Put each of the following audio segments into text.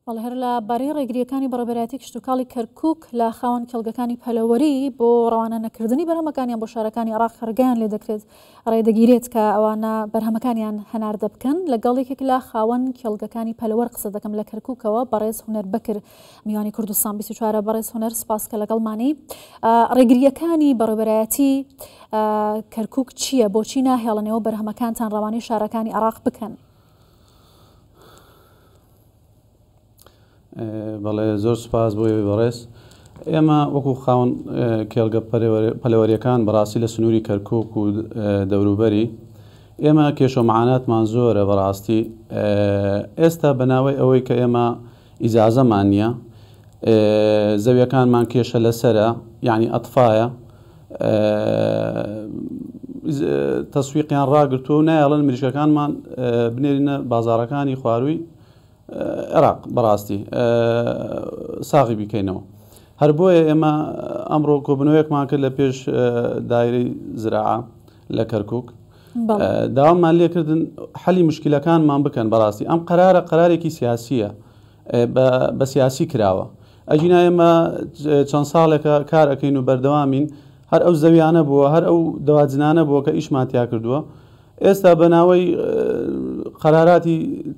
بەڵێ هەر لە بارەی ڕێگرییەکانی بەڕێوەبەرایەتی کشتوکاڵی کەرکوک لە خاوەن کێڵگەکانی پەلەوەری بۆ ڕەوانە نەکردنی بەرهەمەکانیان بۆ شارەکانی عێراق ڕێگایان لێ دەکرێت ڕێدەگیرێت کە ئەوانە بەرهەمەکانیان هەناردە بکەن لەگەڵ یەکێک لە خاوەن کێڵگەکانی پەلەوەر قسە دەکەم لە کەرکوکەوە بەڕێز هونەر بەکر میوانی کوردستان 24 بەڕێز هونەر سپاس کە لەگەڵمانی ڕێگرییەکانی بەڕێوەبەرایەتی کەرکوک چییە بۆچی ناهێڵنەوە بەرهەمەکانتان ڕەوانەی شارەکانی عێراق بکەن؟ بەڵێ زۆر سوپاس بۆ ئێوەی بەڕێز. ئێمە وەکو خاوەن کێڵگە پەلەوەریەکان بەڕاستی لە سنووری کەرکک و دەوروبەری ئێمە کێشە معاناتمان زۆرە بەڕاستی ئێستا بەناوەی ئەوەی کە ئێمە ئیجازەمان نییە زەویەکانمان کێشە لەسرە یعنی ئەتفاە تەسویقیان ڕاگرتووە و نایەڵن مریشکەکانمان بنێرینە بازاڕەکانی خوارووی عێراق بەڕاستی ساغی بیکەینەوە هەر بۆیە ئێمە ئەمڕۆ کۆبنەوەیەکمان کرد لە پێش دایرەی زراعە لە کەرکک داوامان لێکردن حەلی مشکلەکانمان بکەن بەڕاستی ئەم قەرارە قەرارێکی سیاسیە بە سیاسی کراوە ئەگینا ئێمە چەند ساڵێکە کار ئەکەین و بەردەوامین هەر ئەو زەویانە بووە هەر ئەو دەواجنانە بووە کە ئیشمان تیا کردووە ئێستا بە ناوەی قەراراتی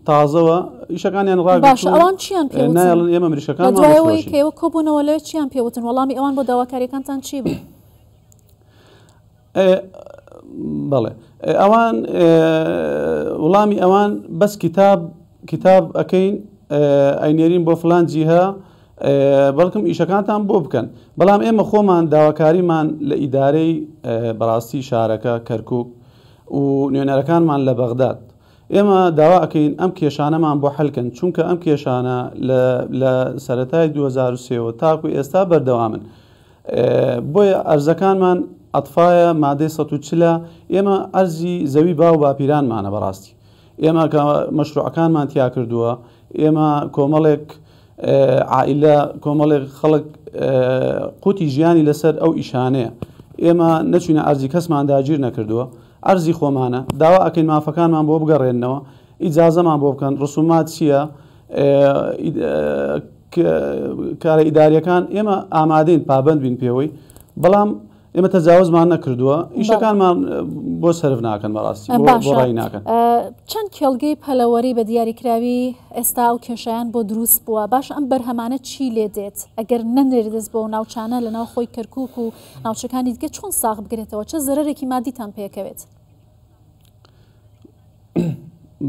تازەوە ئیشەکانیان ڕاگرتووە باشە ئەوان چیان پێ وتن؟ نایەڵن ئێمە مریشکەکانمان لە دوای ئەوەی بفرۆشین. کە ئێوە کۆبوونەوە لەوێ چیان پێ وتن وەڵامی ئەوان بۆ داواکاریەکانتان چی بوو؟ بەڵێ ئەوان وڵامی ئەوان بەس کتاب کتاب ئەەکەین ئەینێرین بۆ فلان جیهە بەڵکم ئیشەکانتان بۆ بکەن بەڵام ئێمە خۆمان داواکاریمان لە ئیدارەی بەڕاستی شارەکە کەرکک و نوێنەرەکانمان لە بەغداد ئێمە داوا ئەکەین ئەم کێشانەمان بۆ حلکەن چونکە ئەم کێشانە لە سەتای 2023ەوە تاکو ئێستا بەردەوامن بۆیە ئەرزەکانمان ئەتفایە مادەی 140 ئێمە ئەرزی زەوی باو باپیرانمانە بەڕاستی ئێمە کە مەشروعەکانمان تیا کردووە ئێمە کۆمەڵێک عائلە کۆمەڵێک خەڵک قوتی ژیانی لەسەر ئەو ئیشانەیە ئێمە نەچوینە ئەرزی کەسمان داگیر نەکردووە ئەرزی خۆمانە داوا ئەکەین مافەکانمان بۆ بگەڕێننەوە ئیجازەمان بۆ بکەن ڕسومات چییە کارە ئیداریەکان ئێمە ئامادەین پابند بین پێوەی بەڵام ئێمە تەجاوزمان نەکردووە ئیشەکانمان بۆ سەرف ناکەن بەڕاستی بۆ ڕای ناکەن. چەند کێڵگەی پەلەوەری بە دیاریکراوی ئێستا ئەو کێشەیان بۆ دروست بووە باشە ئەم بەرهەمانە چی لێ دێت ئەگەر نەنێردرێت بۆ ناوچانە لە ناو خۆی کەرکوک و ناوچەکانی دیکە چۆن ساغ بگرێتەوە چە زەرەرێکی مادیتان پێکەوێت؟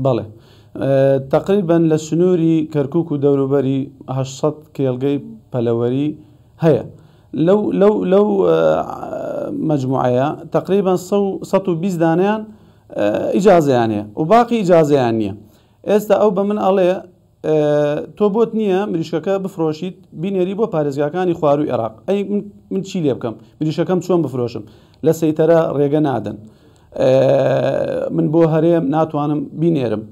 بەڵێ تەقریبەن لە سنووری کەرکوک و دەوروبەری 800 کێڵگەی پەلەوەری هەیە لەو لەو لەو مەجموعەیە تەقریبەن 120 دانیان ئیجازەیان هەیە و باقی ئیجازەیان نییە ئێستا ئەو بە من ئەڵێ تۆ بۆت نییە مریشکەکە بفرۆشیت بینێری بۆ پارێزگاکانی خواروی عێراق ئەی من چی لێ بکەم مریشەکەم چۆن بفرۆشم لە سەیتەرە ڕێگە نادەن من بۆ هەرێم ناتوانم بینێرم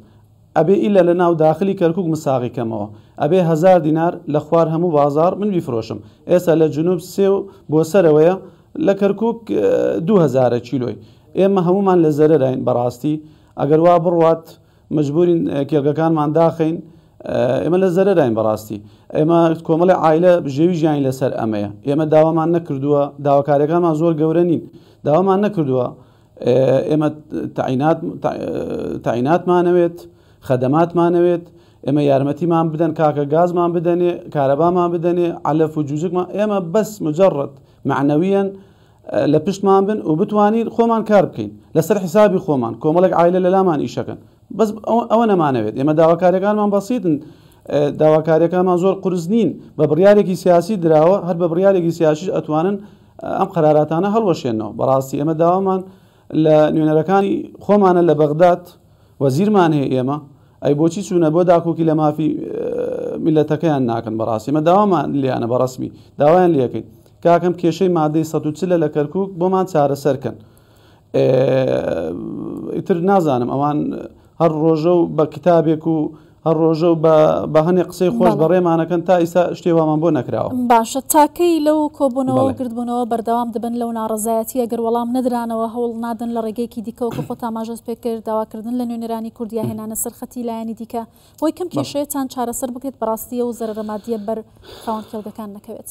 ئەبێ ئیلا لە ناو داخلی کەرکک مساغی کەمەوە ئەبێ هزار دینار لە خوار هەموو بازار من بیفرۆشم ئێستا لە جنوب سێ و بۆ سەرەوەیە لە کەرکک 2000 کیلۆی ئێمە هەمومان لە زەرەراین بەڕاستی ئەگەر وا بڕوات مەجبورین کێڵگەکانمان داخەین ئێمە لە زەرەراین بەڕاستی ئێمە کۆمەڵی عایلە بژێوی ژیانی لەسەر ئەمەیە ئێمە داوامان نەکردووە داواکاریەکانمان زۆر گەورە نین داوامان نەکردووە ئێمە تایناتمانەوێت خەدەماتمانەوێت ئێمە یارمەتیمان بدەن کاکە گازمان بدەنێ کارەبامان بدەنێ علف و جوزکمان ئێمە بەس مجرد معنەویەن لە پشتمان بن و بتوانین خۆمان کار بکەین لەسەر حیسابی خۆمان کۆمەڵێک عایلە لە لامان ئیشەکەن بەس ئەوە نەمانەوێت ئێمە داواکاریەکانمان بەسیتن داواکاریەکانمان زۆر قورس نین بە بڕیارێکی سیاسی دراوە هەر بە بڕیارێکی سیاسیش ئەتوانن ئەم قەراراتانە هەڵوەشێنەوە بەڕاستی ئێمە داوامان لە نوێنەرەکانی خۆمانە لە بەغداد وەزیرمان هەیە ئێمە ئەی بۆچی چوونە بۆ داکۆکی لە مافی میلەتەکەیان ناکەن بەڕاستی ئێمە داوامان لیانە بەڕسمی داوایان لەکەین کاکەم کێشەی مادەی 140 لە کەرکک بۆمان چارەسەر کەن ئیتر نازانم ئەوان هەر ڕۆژە و بە کتابێک و هەر ڕۆژە و بە بە هەنێ قسەی خۆش بەڕێمانەکەن تا ئیستا شتێ وامان بۆ نەکراوە. باشە تاکەی لەو کۆبوونەوە و گردبوونەوە بەردەوام دەبن لەو ناڕەزایەتیە گەر وەڵام نەدرانەوە هەوڵ نادەن لە ڕێگەیەکی دیکەوە کە خۆت ئاماژەت پێ کرد داواکردن لە نوێنەرانی کورد یا هێنانە سەر خەتی لایەنی دیکە بۆی کەم کێشەیەتان چارەسەر بکرێت بەڕاستی ئەو زەرەرە مادیە بەر خاوەن کێڵگەکان نەکەوێت.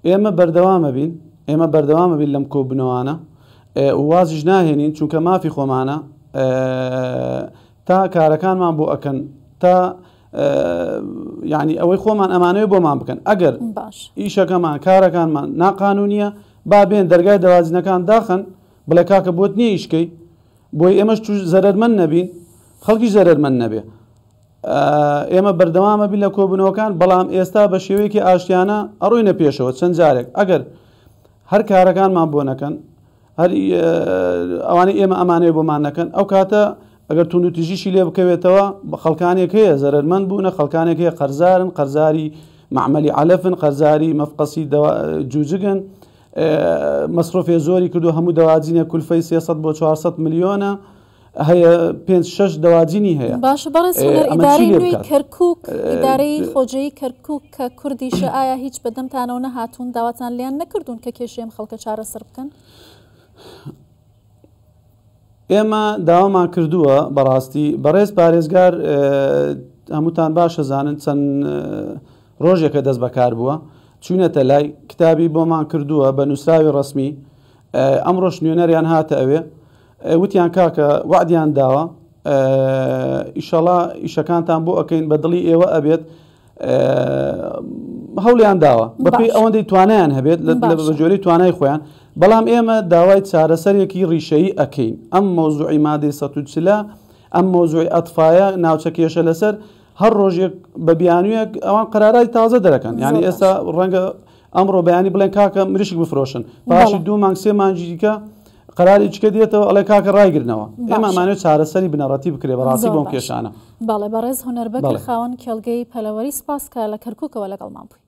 ئێمە بەردەوامە بین ئێمە بەردەوامە بین لەم کۆبوونەوانە وازیش ناهێنین چونکە مافی خۆمانە تا کارەکانمان بۆ ئەکەن تا یعنی ئەوەی خۆمان ئەمانەوەی بۆمان بکەن ئەگەر ئیشەکەمان کارەکانمان ناقانونیە با بێن دەرگای دەوازینەکان داخن بڵێ کاکە بۆت نییە ئیشکەی بۆی ئێمەش زەرمەند نەبین خەڵکی زەرمەند نەبێ ئێمە بەردەوامە بین لە کۆبوونەوەکان، بەڵام ئێستا بە شێوەیەکی ئاشتیانە ئەڕۆینە پێشەوە چەند جارێک ئەگەر هەر کارەکانمان بۆ نەکەن هەر ئەوانەی ئێمە ئەمانەیە بۆمان نەکەن ئەو کاتە ئەگەر توندوتیژیشی لێ بکەوێتەوە بە خەڵکانێک هەیە زەرەرمەند بوونە خەڵکانێک هەیە قەرزارن قەرزاری معمەلی عەلەفن قەرزاری مەفقەسی جوجگن مەسرۆفێ زۆری کردو هەموو دەواجینە کولفەی 300 بۆ 400 ملیۆنە هەیە پێنج شەش دەواجینی هەیە. باشە بەڕێز هونەر ئەمە چی ئیدارەی لێ نوێی بکات؟ کەرکوک ئیدارەی خۆجێی کەرکوک کە کوردیشە ئایا هیچ بەدەمتانەوە نەهاتوون داواتان لێیان نەکردوون کە کێشەی ئەم خەڵکە چارەسەر بکەن؟ ئێمە داوامان کردووە بەڕاستی بەڕێز پارێزگار هەمووتان باش ئەزانن چەند ڕۆژێکە دەست بەکار بووە چوینەتە لای کتابی بۆمان کردووە بە نووسراوی ڕەسمی ئەمڕۆش نوێنەریان هاتە ئەوێ وتیان کاکە وەعدیان داوە ئیشەڵا ئیشەکانتان بۆ ئەکەین بە دڵی ئێوە ئەبێت هەوڵیان داوە بەپێی ئەوەندەی توانیان هەبێت لە جۆری توانای خۆیان بەڵام ئێمە داوای چارەسەرێکی ڕیشەیی ئەکەین ئەم مەوزوعی مادەی 140 ئەم مەوزوعی ئەتفایە ناوچە کێشە لەسەر هەر ڕۆژێک بە بیانوویەک ئەوان قەراراتی تازە دەرەکەن یعنی ئێستا ڕەنگە ئەمڕۆ بەیانی بڵێن کاکە مریشک بفرۆشن پاشی دوو مانگ سێ مانگی دیکە قەراری چکە دێتەوە ئەڵێ کاکە ڕایگرنەوە ئێمە ئەمانەوێت چارەسەری بنەڕەتی بکرێ بەڕاستی بۆم کێشانە. بەڵێ بەڕێز هونەر بەکر خاوەن کێڵگەی پەلەوەری سپاس کە لە کەرکوکەوە لەگەڵمان بووی.